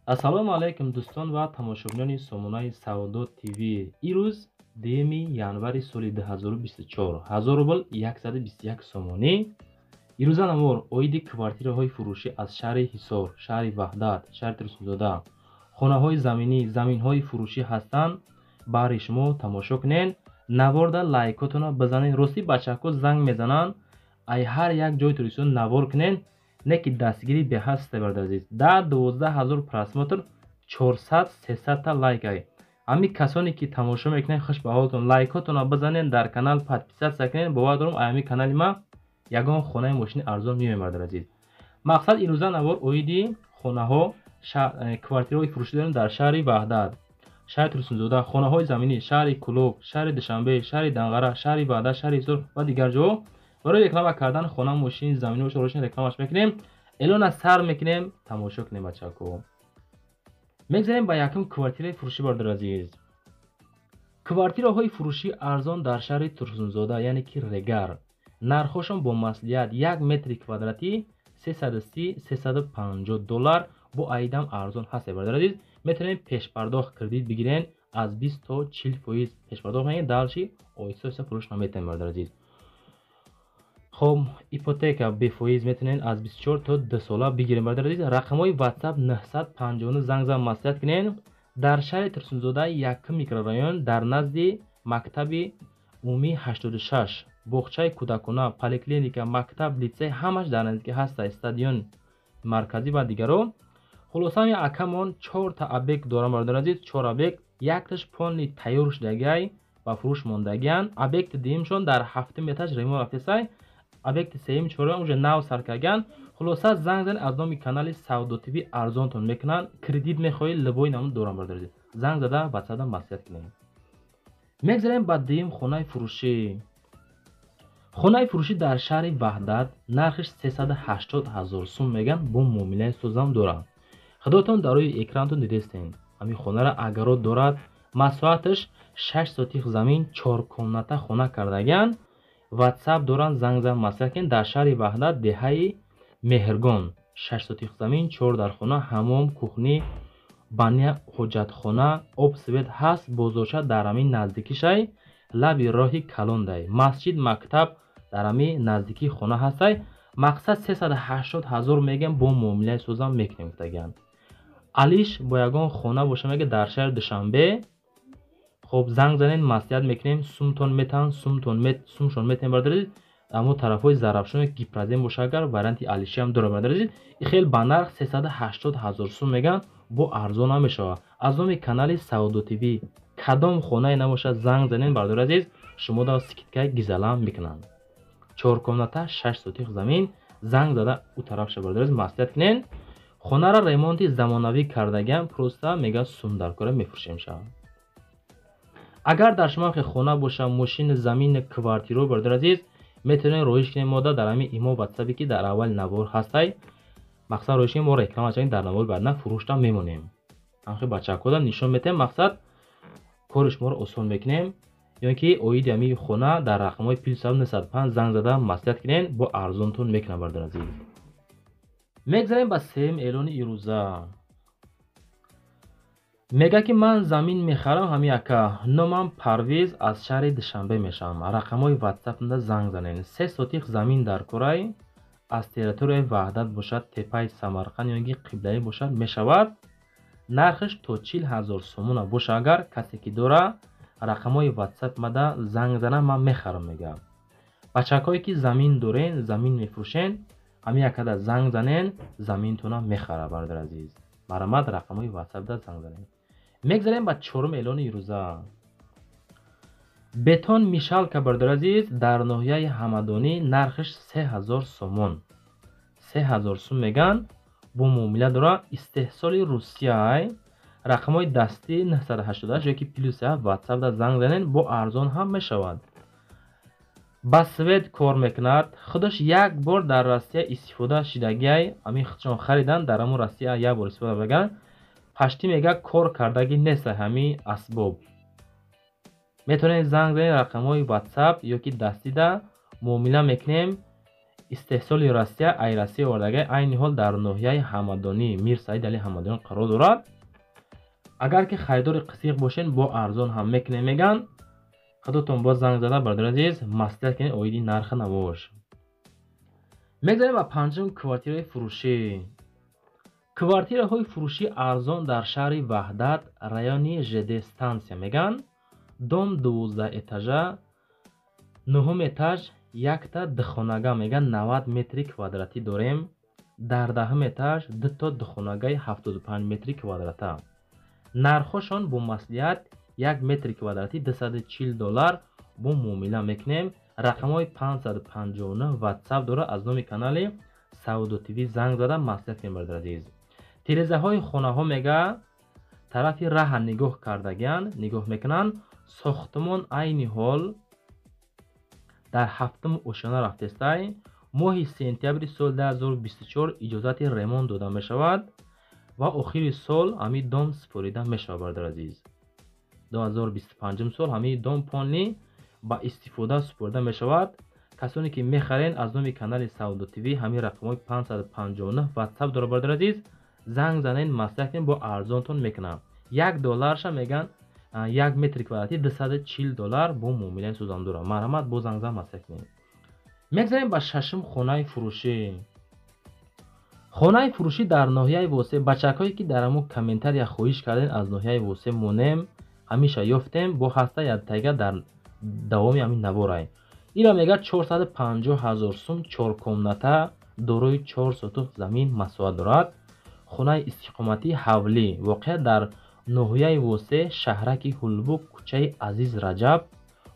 Ассалому алайкум, дӯстон ва тамошобинони сомонаи Савдо ТВ. Ирӯз 2 январи соли 2024, 1000 рубл 121 сомонӣ. Ирӯза навор оиди квартираҳои фурӯшӣ аз шаҳри Ҳисор, шаҳри Ваҳдат, шаҳри Турсунзода, хонаҳои заминӣ, заминҳои фурӯшӣ ҳастанд. Баҳри шумо тамошо кунед. Наворда лайкотона бизанед. Ростӣ, бачаҳко занг мезананд, ай ҳар як ҷои Тоҷикистон навор кунед, не ки дастгирӣ беҳаст. Бародари азиз, 10-12 ҳазор просмотр, 400, 300-та лайк ай. Ҳамин касоне ки тамошо мекунед, хуш ба ҳолатон, лайкотона бизанед, дар канал подписаться кунед. Бовар дорам, ай ҳамин канали ма ягон хонаи мошини арзон меоем. Бародари азиз, мақсад ирӯза навор оиди хонаҳо, квартираҳои фурӯшӣ дорем дар шаҳри Ваҳдат, шаҳри Турсунзода, хонаҳои заминӣ шаҳри Кӯлоб, шаҳри Душанбе, шаҳри Данғара, шаҳри Ваҳдат, шаҳри Ҳисор ва дигар ҷоҳо. Барои реклама кардан хона, мошин, заминҳо рошин рекламаш мекунем. Эълона сар мекунем, тамошо кунем, бачако. Мегзарем ба якум квартираи фурӯшӣ. Бародари азиз, квартираҳои фурӯшӣ арзон дар шаҳри Турсунзода, яъне ки Регар. Нархҳошон бо маслиҳат: 1 метри квадратӣ 330, 350 доллар. Бо айдам арзон ҳаст. Бародари азиз, метавонед пешпардохт кредит бигирен, аз 20 то 40% пешпардохт мекунед, дальше оҳиста оҳиста фурӯш наметавонед. Бародари азиз, хоб, ипотека бефоиз метавонед аз 24 то 2 сола бигирем. Бародари азиз, рақамҳои WhatsApp 959, занг зан, маслиҳат кунед. Дар шаҳри Турсунзода, якум микрорайон, дар назди мактаби умумии 86, боғчаи кӯдакона, поликлиника, мактаб, литсей ҳамаш дар наздикӣ ҳаста, стадион марказӣ ва дигаро. Хулоса, ҳами акамон чорта объект дорам. Бародари азиз, чор объект, якташ полный тайёр шудагиай, ба фурӯш мондагианд. Объекти дуюмшон дар ҳафтум этаж ремонт рафтесай, объекти сеюм, чорум уже нав сар кардагианд. Хулоса, занг занед, аз номи канали Савдо ТВ арзонтон мекунанд. Кредит мехоҳед, любой намуд дорам. Бародари азиз, занг зада, ватсапда маслиҳат кунед. Мегзарем ба дуюм хонаи фурӯшӣ. Хонаи фурӯшӣ дар шаҳри Ваҳдат, нархиш 380 ҳазор сум меган, бо муомилаи созам дорад. Худотон дар рӯи экранатон дидестен. Ҳамин хонара огород дорад, масоҳаташ 6 сотих замин, чоркомната хона кардагианд. Ватсап доранд, занг зан, маслиҳат кунед. Дар шаҳри Ваҳдат, деҳаи Меҳргон, 6 сотих замин, чор дар хона, ҳамом, кухня, баня, ҳоҷатхона, об, свет ҳаст. Бозорча дар ҳамин наздикишай, лаби роҳи калондай, масҷид, мактаб дар ҳамин наздикии хона ҳастай. Мақсад, 380 ҳазор мегӯям, бо муомилаи созам мекунем гуфтагианд. Алиш бо ягон хона боша, мега, дар шаҳри Душанбе. Хоб, занг занед, маслиҳат мекунем, сумтон метаҳанд, сумшон метаҳем. Бародари, аммо тарафҳои Зарафшон Гипрозем боша агар, варианти алишиам дорад. Бародари азиз, хел ба нарх 380 ҳазор сум мегӯянд, бо арзон намешавад. Аз номи канали Савдо ТВ кадом хонае набошад, занг занед, бародари азиз, шумо да скидкаи гизалам мекунанд. Чоркомната, 6 сотих замин, занг зада ӯ тарафша, бародари азиз, маслиҳат кунед. Хонара ремонти замонавӣ кардагиам, просто мега, сум дар кора, мефурӯшем шавад. Агар дар шумо хона боша, мошини, замини, квартиро, бародари азиз, метавонед роҳиш кунед мода дар ҳамин имо, ватсапе ки дар аввали навор ҳастай. Мақсад, роҳиш кунед, мо реклама чанем, дар навори баъдна фурӯшта мемонем. Ҳамхел бачакода нишон метаҳем, мақсад, кори шуморо осон мекунем. Ё ки оиди ҳамин хона дар рақамҳои +905 занг зада, маслиҳат кунед, бо арзонтон мекунам. Бародари азиз, мегзарем ба сеюм эълони ирӯза. Мега ки ман замин мехарам. Ҳамин ака, номам Парвиз, аз шаҳри Душанбе мешавам, рақамҳои ватсапда занг занед. 3 сотих замин дар корай, аз территорияи Ваҳдат бошад, теппаи Самарқанд ё ки қиблавӣ бошад, мешавад. Нархаш то 40 ҳазор сомона боша. Агар касе ки дора, рақамҳои ватсап мада занг зана, ман мехарам, мега. Бачакҳое ки замин дорен, замин мефурӯшен, ҳамин якада занг занен, заминтона мехара. Бародари азиз, марҳамат, рақамҳои ватсапда занг занед. Мегзарем ба чорум эълони ирӯза. Бетон мешалка, бародари азиз, дар ноҳияи Ҳамадонӣ, нархаш 3000 сомон, 3000 сум меган, бо муомила дора. Истеҳсоли Русияй. Рақамҳои дастӣ 988 ёки +7, ватсапда занг занед, бо арзон ҳам мешавад. Ба свет кор мекунад. Худаш як бор дар Россия истифода шидагиай. Ҳамин худшон харидан, дар ҳамон Россия як бор истифода барган, пашти мега, кор кардагӣ нест ҳамин асбоб. Метавонед занг занед рақамҳои ватсап ё ки дастида, муомила мекунем. Истеҳсоли Россия, ай Россия овардагай, айни ҳол дар ноҳияи Ҳамадонӣ, Мир Саид Али Ҳамадонӣ қарор дорад. Агар ки харидори қисиқ бошен, бо арзон ҳам мекунем меган. Худотон боз занг зада, бародари азиз, маслиҳат кунед оиди нархи навош. Мегзарем ба панҷум квартираи фурӯшӣ. Квартираҳои фурӯшии арзон дар шаҳри Ваҳдат, райони ЖД станция меган. Дом 12 этажа, нуҳум этаж, якта духонага меган, 90 метри квадратӣ дорем. Дар даҳум этаж дуто духонагаи 75 метри квадрата. Нархҳошон бо маслиҳат, 1 метри квадратӣ $240 бо муомила мекунем. Рақамҳои 559 WhatsApp дорад, аз номи канали Савдо ТВ занг зада маслиҳат кунем, бародари азиз. Тирезаҳои хонаҳо мега тарафи раҳа нигоҳ кардагиан, нигоҳ мекунанд. Сохтмон айни ҳол дар ҳафтум ошёна рафтестай. Моҳи сентябри соли 2024 иҷозати ремонт дода мешавад ва охири сол ҳамин дом супорида мешавад, бародари азиз. 2025 сол ҳамин дом полный ба истифода супорида мешавад. Касоне ки мехарен, аз номи канали Савдо ТВ ҳамин рақамҳои 559 WhatsApp дорад, бародари азиз, занг занен, маслиҳат кунед, бо арзонтон мекунам. $1-ша меган, 1 метри квадратӣ $240 бо муомилаи сӯзам дорад. Марҳамат, бо занг зан маслиҳат кунед. Мегзарем ба шашум хонаи фурӯшӣ. Хонаи фурӯшӣ дар ноҳияи Восе. Бачакҳое ки дар ҳамун комментария хоҳиш кардем аз ноҳияи Восе монем, ҳамеша ёфтем, бо ҳаста яктайга дар давоми ҳамин наворай. Ира мега 450 ҳазор сум, чор комната, дорои 4 сотух замин масоҳат дорад. Хонаи истиқоматӣ, ҳавлӣ, воқеа дар ноҳияи Восе, шаҳраки Ҳулбук, кӯчаи Азиз Раҷаб.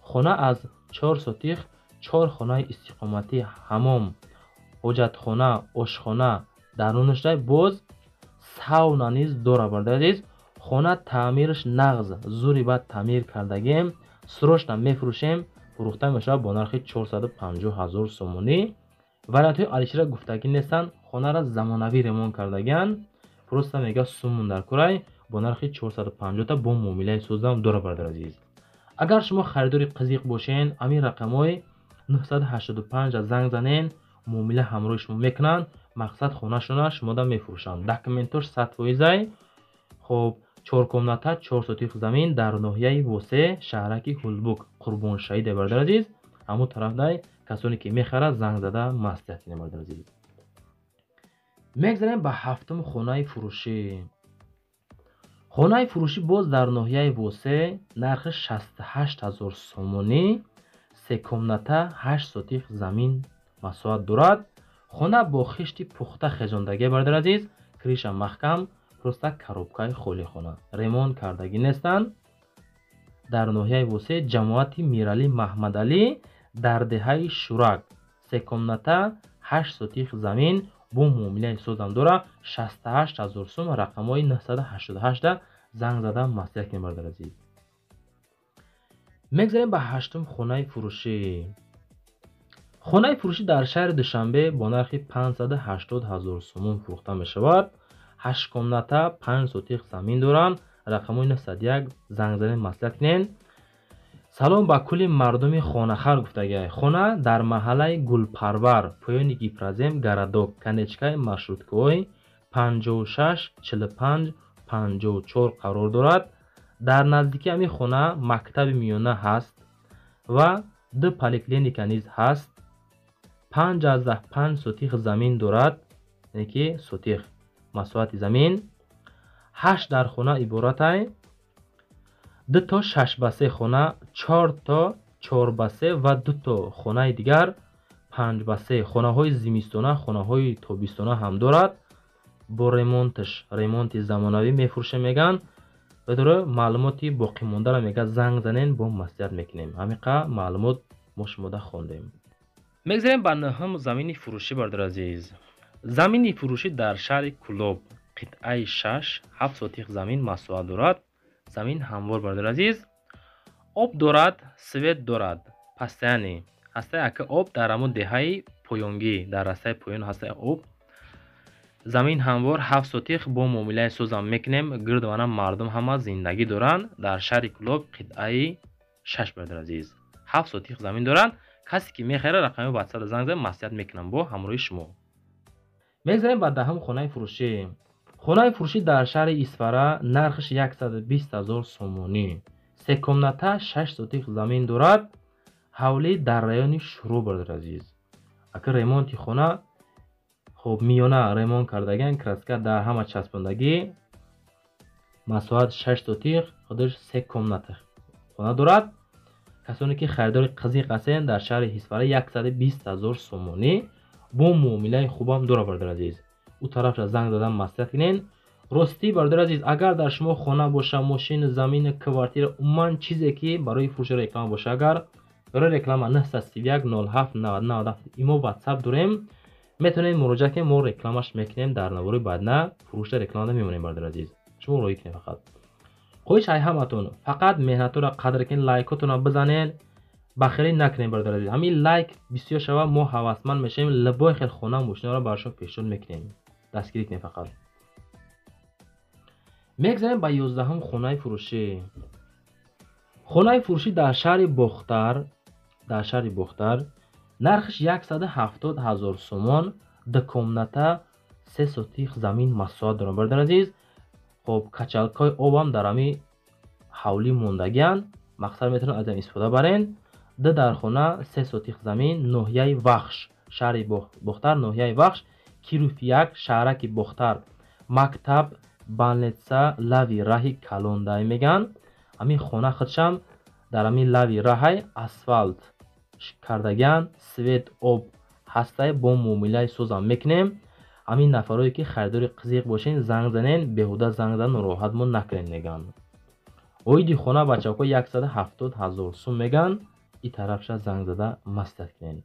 Хона аз 4 сотих, чор хонаи истиқоматӣ, ҳамом, ҳоҷатхона, ошхона дарунашдай, боз сауна низ дорад, бародари азиз. Хона таъмираш нағз, зури баъд таъмир кардагем, срочно мефурӯшем, фурӯхта мешавад бо нархи 450 ҳазор сомонӣ. Вариантҳои алишера гуфтагӣ нестанд, хонара замонавӣ ремонт кардагианд. Просто мега сумун дар курай, бо нархи 450 бо муомилаи сӯзам дорад, бародари азиз. Агар шумо харидори қизиқ бошен, ҳамин рақамҳои 985 занг занен, муомила ҳамроҳи шумо мекунанд. Мақсад, хонашона шумода мефурӯшанд. Документош 100%-ай. Хоб, чор комната, 4 сотих замин дар ноҳияи Восе, шаҳраки Ҳулбук, Қурбоншаҳиде, бародари азиз. Ҳамун тарафдай касоне ки мехарад, занг зада маслиҳат кунед, бародари азиз. Мегзарем ба ҳафтум хонаи фурӯшӣ. Хонаи фурӯшӣ боз дар ноҳияи Восе, нархи 68 ҳазор сомонӣ, се комната, 8 сотих замин масоҳат дорад. Хона бо хишти пухта хезондагӣ, бародари азиз, крыша маҳкам, просто коробкаи холи хона. Ремонт кардагӣ нестанд. Дар ноҳияи Восе, ҷамоати Миралӣ Маҳмадалӣ, дар деҳаи Шурак, се комната, 8 сотих замин бо муомилаи созам дорад, 68 ҳазор сум, рақамҳои 988 занг зада маслиҳат кунед, бародари азиз. Мегзарем ба ҳаштум хонаи фурӯшӣ. Хонаи фурӯшӣ дар шаҳри Душанбе бо нархи 580 ҳазор сомон фурӯхта мешавад. 8 комната, 5 сотих замин доранд. Рақамҳои 901 занг занед, маслиҳат кунед. Салом ба кулли мардуми хонахар гуфтагиай. Хона дар маҳаллаи Гулпарвар, поёни Гипрозем, городок, конечкаи маршруткаҳои 56 45 54 қарор дорад. Дар наздикии ҳамин хона мактаби миёна ҳаст ва ду поликлиника низ ҳаст. 5,5 сотих замин дорад, яъне ки сотих масоҳати замин. 8 дар хона иборатай, ду то 6 ба 3 хона, чор то 4 ба 3 ва ду то хонаи дигар 5 ба 3. Хонаҳои зимистона, хонаҳои тобистона ҳам дорад. Бо ремонташ, ремонти замонавӣ мефурӯшем меган. Бедора маълумоти боқимондаро мега занг занен, бо маслиҳат мекунем. Ҳамиқа маълумот мо шумода хондем. Мегзарем ба нӯҳум замини фурӯшӣ, бародари азиз. Замини фурӯшӣ дар шаҳри Кӯлоб, қитъаи 6, 7 сотих замин масоҳат дорад. Замин ҳамвор, бародари азиз, об дорад, свет дорад, постоянный ҳастаи ака об дар ҳамун деҳаи поёнгӣ, дар растаи поён ҳастаи об. Замин ҳамвор, 7 сотих, бо муомилаи созам мекунем. Гирдована мардум ҳама зиндагӣ доранд. Дар шаҳри Кӯлоб, қитъаи 6, бародари азиз, 7 сотих замин доранд. Касе ки мехарад, рақами WhatsApp занг зада маслиҳат мекунам бо ҳамроҳи шумо. Мегзарем ба даҳум хонаи фурӯшӣ. Хонаи фурӯшӣ дар шаҳри Исфара, нархаш 120 000 сомонӣ. Се комната, 6 сотих замин дорад. Ҳавлӣ дар райони Шурӯъ, бародари азиз. Ака, ремонти хона хуб, миёна ремонт кардагиан, краска дар ҳама часпондагӣ. Масоҳат 6 сотих, худаш се комната хона дорад. Касоне ки харидори қызиқ ҳастен, дар шаҳри Исфара 120 000 сомонӣ бо муомилаи хубам дорад, бародари азиз. Ӯ тарафша занг задан маслиҳат кунен. Ростӣ, бародари азиз, агар дар шумо хона боша, мошин, замин, квартира, умуман чизе ки барои фурӯши реклама боша, агар барои реклама 931 07 99 имо WhatsApp дорем, метавонед муроҷиат кунед, мо рекламаш мекунем дар навори баъдна, фурӯшда рекламада мемонем, бародари азиз. Шумо роҳӣ кунед фақат. Хоҳиш ай ҳаматон, фақат меҳнатҳоро қадр кунед, лайкотонро бизанед, бахилӣ накунед, бародари азиз. Ҳамин лайк бисёр шава, мо ҳавасманд мешавем, либои хел хона, мошинаро бар шумо пешниҳод мекунем. Дастгирӣ кунед фақат. Мегзарем ба 11-ум хонаи фурӯшӣ. Хонаи фурӯшӣ дар шаҳри Бохтар, дар шаҳри Бохтар, нархаш 170 000 сомон, ду комната, 3 сотих замин масоҳат дорад, бародари азиз. Хоб, качалкаҳои обам дар ҳамин ҳавлӣ мондагианд, мақсад метавонед аз ин истифода барен. Ду дархона, 3 сотих замин, ноҳияи Вахш, шаҳри Бохтар, ноҳияи Вахш, Киров 1, шаҳраки Бохтар, мактаб, больница, лави раҳи калондай меган. Ҳамин хона худшам дар ҳамин лави раҳай, асфалт кардагианд, свет, об ҳастай, бо муомилаи созам мекунем. Ҳамин нафарое ки харидори қизиқ бошен, занг занен, беҳуда занг зан, нороҳатмон накунед меган. Оиди хона, бачаҳо, 170 000 сум меган, и тарафша занг зада маслиҳат кунед.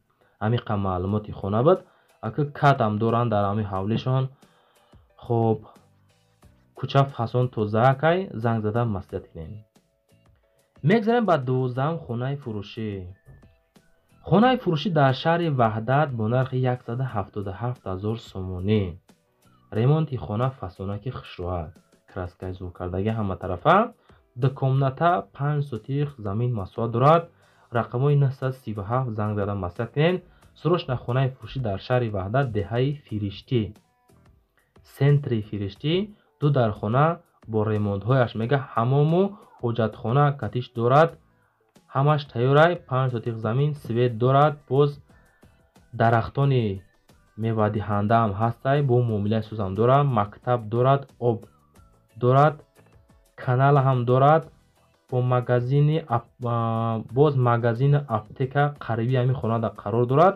Ҳамин қа маълумоти хона буд. Ака, катам доранд дар ҳамин ҳавлишон. Хоб, кӯча фасон тозаакай, занг зада маслиҳат кунед. Мегзарем ба 12-ум хонаи фурӯшӣ. Хонаи фурӯшӣ дар шаҳри Ваҳдат бо нархи 177 000 сомонӣ. Ремонти хона фасонаки хушрӯа, краскаи зур кардагӣ ҳаматарафа. Ду комната, 5 сотих замин масоҳат дорад. Рақамҳои 937 занг зада маслиҳат кунед. Срочно хонаи фурӯшӣ дар шаҳри Ваҳдат, деҳаи Фириштӣ, центри Фириштӣ, ду дархона бо ремонтҳояш мега, ҳамому ҳоҷатхона катиш дорад, ҳамаш тайёрай, 5 сотих замин, свет дорад, боз дарахтони мевадиҳандаам ҳастай, бо муомилаи сӯзам дорад, мактаб дорад, об дорад, канал ҳам дорад, бо магазини, боз магазини, аптека қариби ҳамин хонада қарор дорад.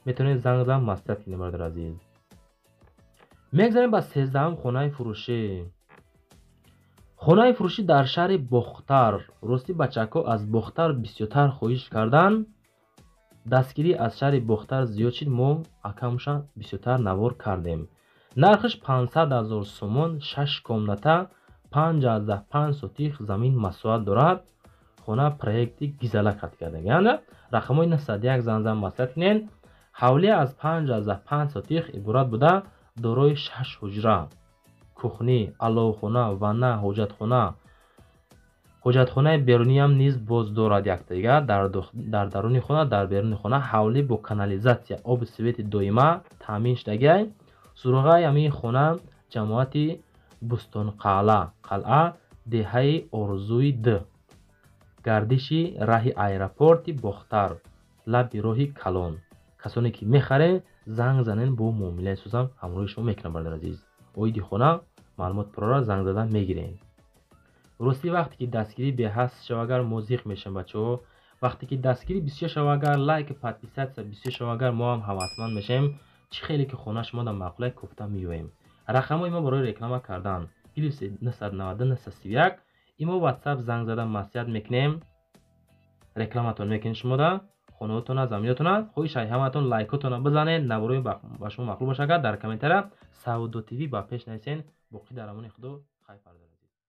Метавонед занг зан маслиҳат кунед, бародари азиз. Мегзарем ба 13-ум хонаи фурӯшӣ. Хонаи фурӯшӣ дар шаҳри Бохтар. Ростӣ, бачаҳо аз Бохтар бисёртар хоҳиш кардан, дастгирӣ аз шаҳри Бохтар зиёд шид, мо акамша бисёртар навор кардем. Нархаш 500 000 сомон, шаш комната, 5,5 сотих замин масоҳат дорад. Хона проекти гизала кат кардагианд. Рақамҳои 901 занг зан маслиҳат кунед. Ҳавлӣ аз 5,5 сотих иборат буда, дорои шаш ҳуҷра, кухня, аловхона, ванна, ҳоҷатхона. Ҳоҷатхонаи беруниам низ боз дорад яктага дар даруни хона, дар беруни хона. Ҳавлӣ бо канализатсия, оби, свети доима таъмин шудагиай. Суроғаи ҳамин хона ҷамоати Бӯстонқалъа, қалъа, деҳаи Орзуи д, гардиши раҳи аэропорти Бохтар, лаби роҳи калон. Касоне ки мехарен, занг занен, бо муомилаи сӯзам ҳамроҳи шумо мекунам, бародари азиз. Оиди хона маълумот пурра занг зада мегирем. Ростӣ, вақте ки дастгирӣ беҳаст шава, агар мо зиқ мешавем, бачаҳо. Вақте ки дастгирӣ бисёр шава, агар лайк, подписаться бисёр шава, агар мо ҳам ҳавасманд мешавем, чӣ хеле ки хона шумо дар маъқулай кофта меоем. Рақамҳои мо барои реклама кардан плюс 992 931 имо WhatsApp, занг зада маслиҳат мекунем, рекламатон мекунем шумода, хонаотона, заминотона. Хоҳиш ай ҳаматон, лайкотона бизанед. Наворои ба шумо маъқул бошад, агар дар комментария Савдо ТВ ба пеш нависен. Боқӣ дар амони Худо, хайр.